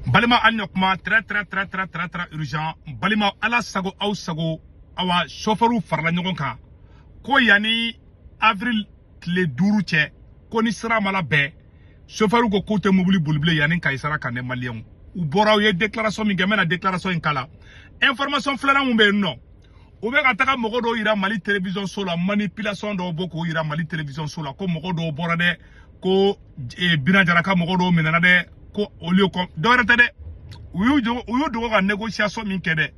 Balima, an ɲɔ kuma très très très très très très urgent. Balima, Ala sago aw sago. Awa, chauffeur farala ɲɔgɔn kan ko yanni avril tile 5 cɛ, ko ni sira ma labɛn, chauffeur ko k'u tɛ mobili boli bilen yanni Kayi sara kan dɛ. Maliyɛnw, u bɔra, u ye déclaration min kɛ, n bɛna déclaration in kala. Information filanan mun bɛ yen nɔ, u bɛ ka taga mɔgɔ dɔw yira Mali télévision so la, manipulation dɔw bɔ k'o yira Mali télévision so la, ko mɔgɔ dɔw bɔra dɛ, ko Bina Jara ka mɔgɔ dɔw minɛna dɛ, ko olu ye dɔwɛrɛ tɛ dɛ, u y'u dogo ka négociation min kɛ dɛ,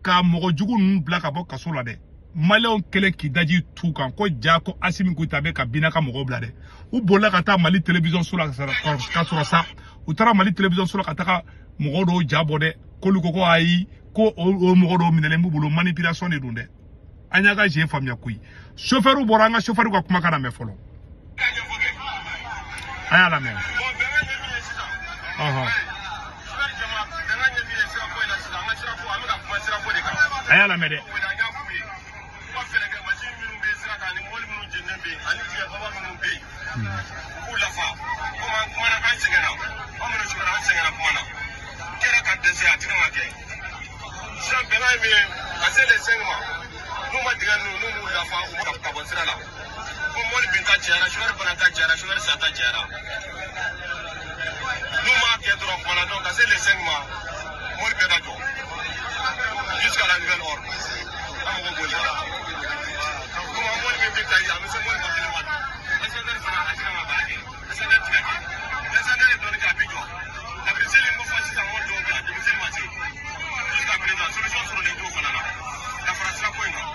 ka mɔgɔ jugu ninnu bila ka bɔ kaso la dɛ. Maliyɛnw kɛlen k'i daji tu kan ko ja ko Asimi Goyita bɛ ka Bina ka mɔgɔw bila dɛ, u bolila ka taa Mali télévision so la ka sɔrɔ sa, u taara Mali télévision so la ka taga mɔgɔ dɔw ja bɔ dɛ, k'olu ko ayi, ko o mɔgɔ dɔw minɛlen b'u bolo, manipulation de don dɛ. An y'a ka jeu faamuya koyi. Chauffeur bɔra, an ka chauffeur ka kumakan lamɛn fɔlɔ. A y'a lamɛn. Ɔhɔn, a y'a lamɛn dɛ. Sisan bɛnkan ye min ye, ka se le 5 ma, n'u ma dingɛ ninnu, n'u m'u lafa, u ma ka bɔ sira la, ko mɔbili binta cayara, sofɛri banata cayara, sofɛri sata cayara. N'u m'a kɛ dɔrɔn, kuma na dɔrɔn, ka se le 5 ma, mɔbili bɛɛ ka jɔ jusqu'à la nouvelle ordre. An mago b'o de la. Komi an mɔbili min bɛ ta yen, an bɛ se mɔbili 1000 ma bi. SNR fana, a tɛ ka baara kɛ, SNR ti ka kɛ, SNR ye dɔɔnin kɛ, a bɛ jɔ. Kabini seli in ko fɔ sisan, mɔbili dɔw bɛ yan, depuis seli ma se jusqu'à présent, solution sɔrɔlen t'o fana na ka fara sirako in kan.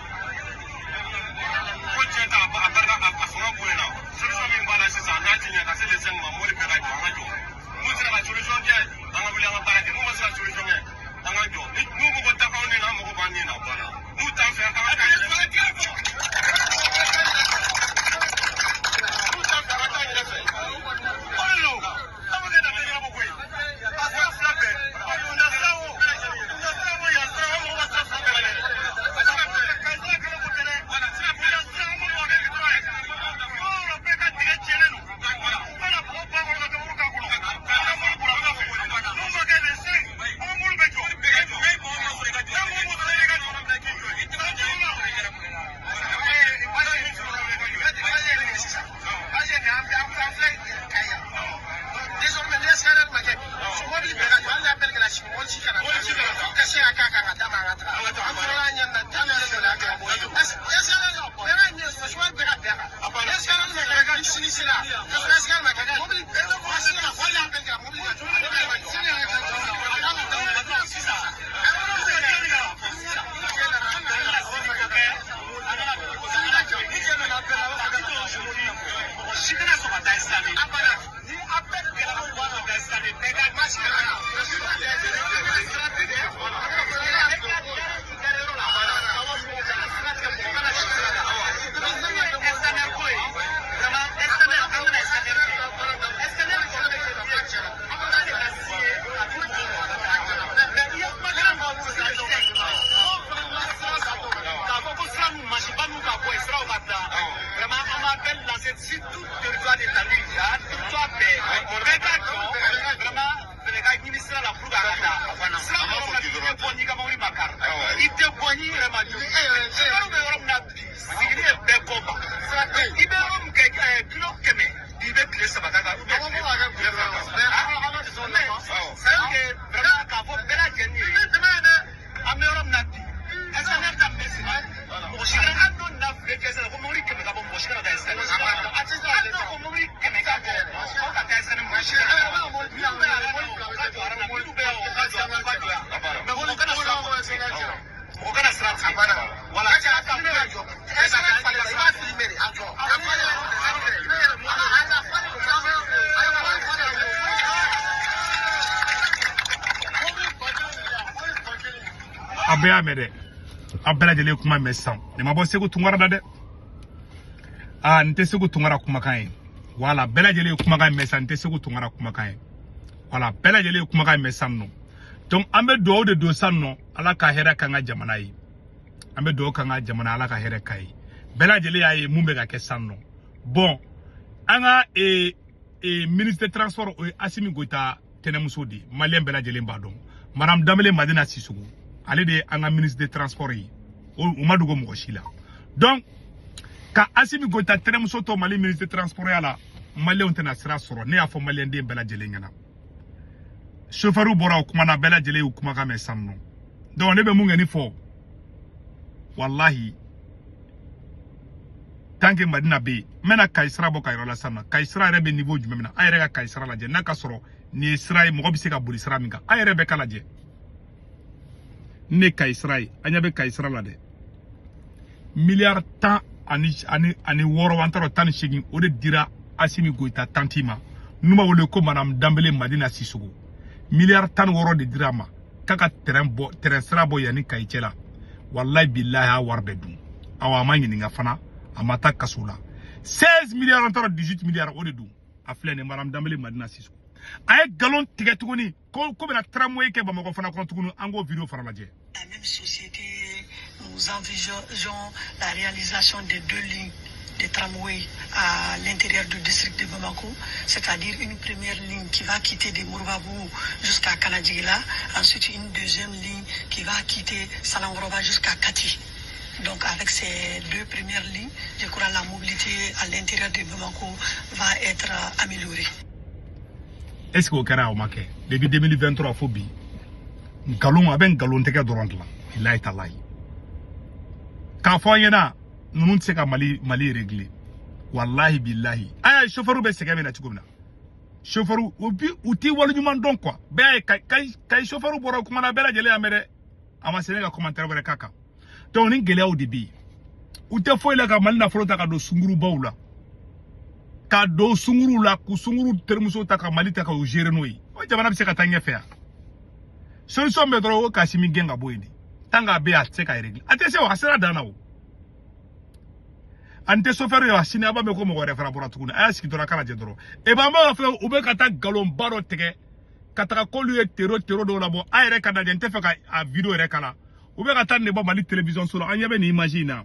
Ko tiɲɛ ta, a barika, a fanga bonyana. Solution min b'a la sisan, n'a ti ɲɛ, ka se le 5 ma, mɔbili bɛɛ ka jɔ, an ka jɔ. N'u sera ka solution kɛ, an ka wuli, an ka baara kɛ. N'u ma se ka solution kɛ, an ka jɔ. N'u ko ko taa anw ni na, an mago b'an ni na, n'u t'an fɛ, an ka taa yɛrɛ fɛ. N'u t'an fɛ, an ka taa yɛrɛ fɛ. O de don, an bɛ kɛ ta tɛ ɲɛnabɔ koyi. A sira fila bɛɛ, na sira o, na sira o, yan sira, an mago b'a sira fila bɛɛ la dɛ. Sira bɛɛ, ka sira kɛlɛ ko tɛ dɛ. Sira bɛɛ, sira, an mago b'a kɛ dɔrɔn ye. Yɔrɔ bɛɛ ka dingɛ tiɲɛnen don. U kana bɔgɔ bɔ a kɔnɔ ka kaburu k'a kɔnɔ. An ka mobili boli an ka fɛ. N'u ma kɛ le 5, an ka mobili bɛ jɔ. N'an ko m'o sɔrɔ, e ka jɔ. Désormais, ni SRL ma kɛ bi, mobili bɛɛ ka jɔ, hali n'a bɛɛ kɛra sini, mobili si kana taa. Ka se ka k'a kan ka d'a ma, an ka taga. An fɔlɔla ɲɛ na, taa yɛrɛ dɔ la kɛ. SRL bɛɛ ka ɲɛ sɔrɔ, sofɛri bɛɛ ka bɛn a kan. SRL ma kɛ ni sini sera, ka sɔrɔ SRL ma kɛ, mobili bɛɛ ka se ka hali n'a bɛɛ kɛra, mobili ka jɔ. Sini yɛrɛ ka jɔ. Sisan. Si kana sɔn ka taa sisan, ni a bɛɛ kɛra ko wa ka taa sisan, bɛɛ ka k'a fɔ ko sira ninnu masiba ninnu ka bɔ yen, siraw ka bila. Vraiment, an b'a bɛɛ lancer sur tout territoire de Tali, territoire bɛɛ, bɛɛ ka jɔ. Vraiment, fɛnɛ ka ɲini sira la pour que a ka taa sira yɔrɔ min na, i tɛ bɔ n'i ka mobili ma kari, i tɛ bɔ n'i yɛrɛ ma jɔ. Sofɛriw bɛ yɔrɔ min na bi, sigili ye bɛɛ kɔ ban. I bɛ yɔrɔ min kɛ kilo 100 bi, i bɛ tile 3 k'a kan ou bien tile 2. Mais c'est à dire que vraiment, k'a fɔ bɛɛ lajɛlen ye, an bɛ yɔrɔ min na bi, SNR ta min bɛ sen na, mɔgɔ si kana, hali n'o nana fili kɛ sisan ko mobili 100 ka bɔ, mɔgɔ si kana taa SNR. Hali n'o ko mobili 100 ka bɔ, aw ka taa SNR, mɔgɔ si kana taa. Minnu bɛ yan nɔ, u ka jɔ aran na, minnu bɛ yan, u ka jɔ, u ka jɔ yan. Mais mɔgɔ kana sira, mɔgɔ kana sira tigɛ. Wala A ka jɔ. SRL falen, i b'a filmer de, a jɔ. A falen, a falen. A bɛɛ y'a mɛn dɛ, a bɛɛ lajɛlen kuma mɛn sisan. Nin ma bɔ Segu Tunkara la dɛ. Aa, nin tɛ Segu Tunkara kumakan ye. Wala, bɛɛ lajɛlen ye kumakan mɛn sisan, nin tɛ Segu Tunkara kumakan ye. Wala, bɛɛ lajɛlen ye kumakan mɛn sisan nɔ. Donc an bɛ dugawu de don sisan nɔ, Ala ka hɛrɛ k'an ka jamana ye. An bɛ dugawu k'an ka jamana, Ala ka hɛrɛ k'a ye. Bɛɛ lajɛlen y'a ye mun bɛ ka kɛ sisan nɔ. Bon, an ka ministre de transport, o ye Asimi Goyita. tɛnɛmuso de ye, maliyɛn bɛɛ lajɛlen b'a dɔn. Madame Danbele Madina Sissoco, ale de ye an ka ministre des transports ye, o ma dogo mɔgɔ si la. Donc ka Assimi Goïta tɛnɛmuso to Mali ministre des transports ya la, maliyɛnw tɛna sira sɔrɔ. Ne y'a fɔ maliyɛnden bɛɛ lajɛlen ɲɛna, chauffeur bɔra o kuma na, bɛɛ lajɛlen y'u kumakan mɛn sisan nɔ. Donc ne bɛ mun kɛ ni fɔ, wallahi tant que Madina bɛ yen, n bɛna Kayi sira bɔ ka yɔrɔ la sisan nɔ. Kayi sira yɛrɛ bɛ niveau jumɛn na? A yɛrɛ ka Kayi sira lajɛ, n'a ka sɔrɔ nin ye sira ye mɔgɔ bɛ se ka boli sira min kan, a yɛrɛ bɛ ka lajɛ. Ne ye Kayi sira ye, an ɲɛ bɛ Kayi sira la dɛ. Miliyari 16, an taara 18, o de dira Assimi Goïta tanti ma, n'u b'a wele ko Madame Danbele Madina Sissoco. Miliyari 16 de dira a ma k'a ka terrain bɔ, terrain sira bɔ yanni Kayi cɛ la. Wallahi billahi, a wari bɛɛ dun. Awa, a ma ɲininka fana, a ma taa kaso la. 16 milliards, an taara 18 milliards, o de dun. A filɛ nin, Madame Danbele Madina Sissoco, a ye nkalon tigɛ tuguni ko bɛna tramway kɛ Bamakɔ fana kɔnɔ tuguni. An k'o vidéo fana lajɛ. La même société, nous envisageons la réalisation de 2 lignes de tramway à l'intérieur du district de Bamako, c'est-à-dire une première ligne qui va quitter de Moribabougou jusqu'à Kanadjigila, ensuite une deuxième ligne qui va quitter Sanankoroba jusqu'à Kati. Donc avec ces 2 premières lignes, je crois que la mobilité à l'intérieur de Bamako va être améliorée. Est-ce qu'o kɛra? O ma kɛ depuis 2023 fo bi. Nkalon, a bɛ nkalon tigɛ dɔrɔn de la. Bilayi talayi, k'a fɔ an ɲɛna ninnu tɛ se ka Mali régler. Wallahi billahi, a y'a chauffeur bɛ sɛgɛn min na cogo min na, chauffeur u bi u ti waleɲuman dɔn quoi. Bɛɛ ye Kayi chauffeur bɔra o kuma na, bɛɛ lajɛlen y'a mɛn dɛ. A ma se ne ka commentaire wɛrɛ k'a kan. Donc ni gɛlɛyaw de bɛ yen, u tɛ foyi la ka Mali nafolo ta ka don sungurubaw la, ka don sunguruw la, k'u sunguru terimuso ta ka Mali ta k'u gérer n'o ye. O jamana bɛ se ka taa ɲɛfɛ yan? Solution bɛ dɔrɔn, o k'Assimi gɛn ka bɔ yen de. Tant k'a bɛ yen, a tɛ se ka régler, a tɛ se o, a sera dan na o. An tɛ chauffeur ye wa, sini a b'a mɛn ko mɔgɔ wɛrɛ fana bɔra tuguni. A y'a sigi dɔrɔn, a ka lajɛ dɔrɔn. Et ben an b'a fɛ u bɛ ka taa nkalonba dɔ tigɛ ka taga k'olu ye tero dɔw labɔ. A yɛrɛ ka lajɛ, n tɛ fɛ ka a vidéo yɛrɛ kala. U bɛ ka taa nin de bɔ Mali télévision so la. An ɲɛ bɛ nin image in na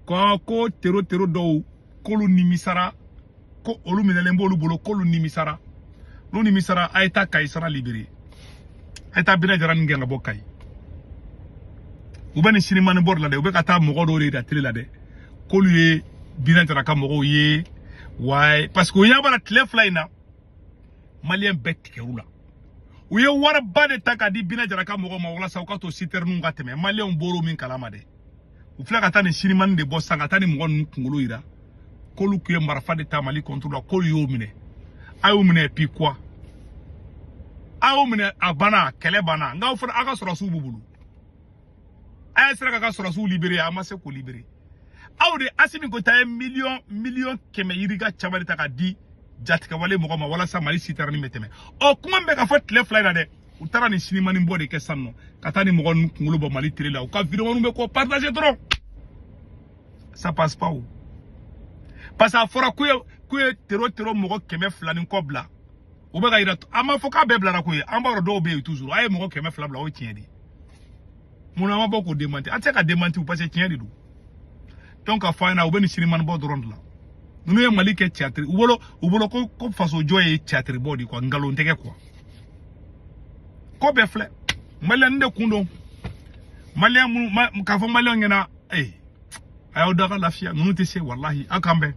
ko tero dɔw k'olu nimisara, ko olu minɛlen b'olu bolo, k'olu nimisara. N'u nimisara, a ye taa Kayi sara libéré, a ye taa Bina Jara nin gɛn ka bɔ Kayi. U bɛ nin sinimani bɔ de la dɛ. U bɛ ka taa mɔgɔ dɔw de yira télé la dɛ, k'olu ye Bina Jara ka mɔgɔw ye. Wayi, parce que u ɲɛ b'a la tile 2 in na, maliyɛn bɛɛ tigɛr'u la. U ye wariba de ta k'a di Bina Jara ka mɔgɔw ma walasa u ka to citernew ka tɛmɛ. Maliyɛnw bɔr'o min kalama dɛ. U filɛ ka taa nin sinimani de bɔ sisan, ka taa ni mɔgɔ ninnu kunkolo yira k'olu tun ye marifa de ta Mali contre la, k'olu y'o minɛ. A y'o minɛ, puis quoi? A y'o minɛ, a banna, kɛlɛ banna. Nka aw fana, aw ka sɔrɔsiw b'u bolo, a ye sera k'a ka sɔrɔsiw libéré, a ma se k'o libéré. Aw de Assimi Goïta ye miliyɔn 100 yirika caman de ta k'a di jatigɛwale mɔgɔ ma walasa Mali citerne bɛ tɛmɛ. Ɔ, kuma min bɛ ka fɔ tile 2 in na dɛ, u taara nin sinimani bɔ de kɛ sisan nɔ, ka taa ni mɔgɔ ninnu kunkolo bɔ Mali télé la. U ka vidéo bɛ k'o partager dɔrɔn, ça passe pas o. Parce que a fɔra k'u ye tero mɔgɔ 200 ni kɔ bila. U bɛ ka yira, an m'a fɔ k'a bɛɛ bilara koyi. An b'a dɔn dɔw bɛ yen toujours. A ye mɔgɔ 200 bila, o ye tiɲɛ de ye. Munna an ma bɔ k'o démenti? An tɛ se ka démenti parce que tiɲɛ de don. Donc ka fɔ an ɲɛna, u bɛ nin sinimani bɔ dɔrɔn de la. Ninnu ye Mali kɛ théâtre u bolo, ko fasojɔ ye théâtre bɔ de quoi, nkalon tɛgɛ quoi. Ko bɛɛ filɛ, maliyɛn de kun don. Maliyɛn minnu k'a fɔ maliyɛnw ɲɛna, a y'aw da ka lafiya, ninnu tɛ se. Walahi, aw k'an bɛn.